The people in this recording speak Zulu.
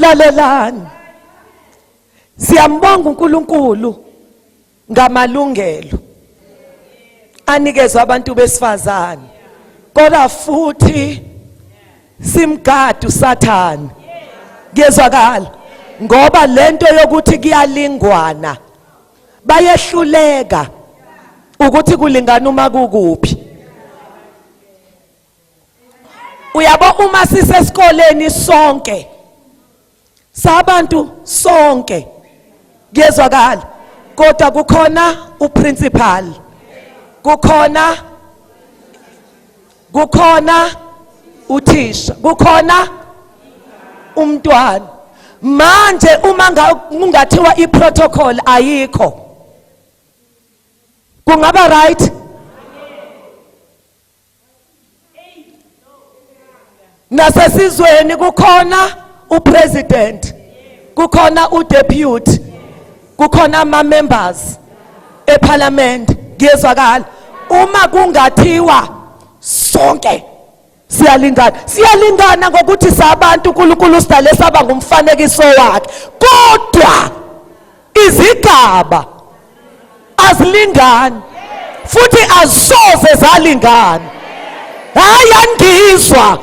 Lalelani, siyambonga uNkulunkulu ngamalungelo anikezwa abantu besifazane, kodwa futhi simgada uSathane. Kuyezwakala, ngoba lento yokuthi kuyalingwana, bayehluleka ukuthi kulingana uma kukuphi. Uyabo, uma sisesikoleni sonke, sabantu sonke, kuyezwakala, kodwa kukhona uprincipal, kukhona uthisha, kukhona umntwana. Manje uma kungathiwa iprotocol ayikho, kungaba right? Nasesizweni kukhona upresident, kukhona udeputy, kukhona ama members eparliament. Kuyezwakala, uma kungathiwa sonke siyalingana, siyalingana ngokuthi sabantu uNkulunkulu sidale saba ngumfanekiso wakhe, kodwa izigaba azilingani futhi azisoze zalingana. Hayi, angizwa.